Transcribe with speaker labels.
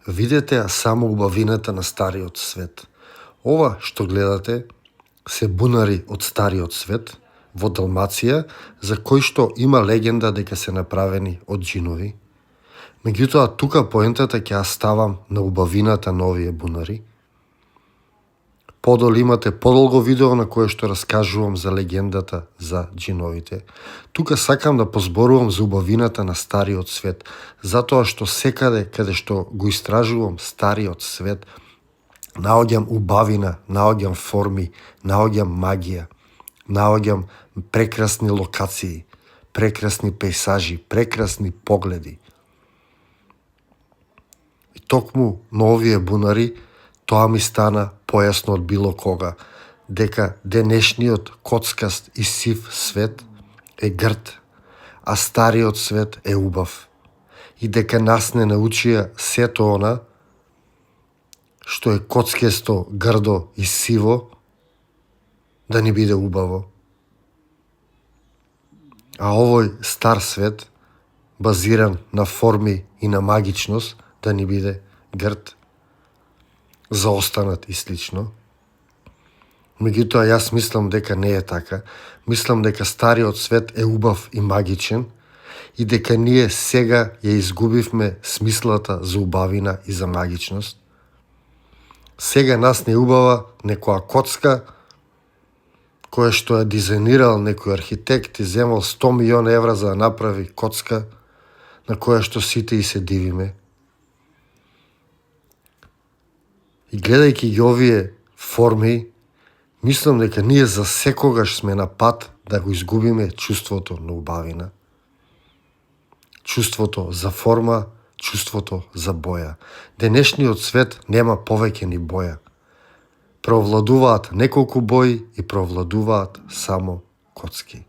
Speaker 1: Видете ја само убавината на стариот свет. Ова што гледате се бунари од стариот свет во Далмација, за кои што има легенда дека се направени од џинови. Меѓутоа, тука поентата ќе ја ставам на убавината на овие бунари. Подолу имате подолго видео на кое што раскажувам за легендата за џиновите. Тука сакам да позборувам за убавината на стариот свет, затоа што секаде каде што го истражувам стариот свет, наоѓам убавина, наоѓам форми, наоѓам магија, наоѓам прекрасни локации, прекрасни пейсажи, прекрасни погледи. И токму на овие бунари тоа ми стана појасно од било кога, дека денешниот коцкаст и сив свет е грд, а стариот свет е убав. И дека нас не научија сето она што е коцкесто, грдо и сиво, да ни биде убаво. А овој стар свет, базиран на форми и на магичност, да ни биде грд, заостанат и слично. Меѓутоа, јас мислам дека не е така. Мислам дека стариот свет е убав и магичен и дека ние сега ја изгубивме смислата за убавина и за магичност. Сега нас не убава некоја коцка која што е дизајнирал некој архитект и земал 100 милиона евра за да направи коцка на која што сите и се дивиме. И гледајќи ги овие форми, мислам дека ние за секогаш сме на пат да го изгубиме чувството на убавина. Чувството за форма, чувството за боја. Денешниот свет нема повеќе ни боја. Преовладуваат неколку бои и преовладуваат само коцки.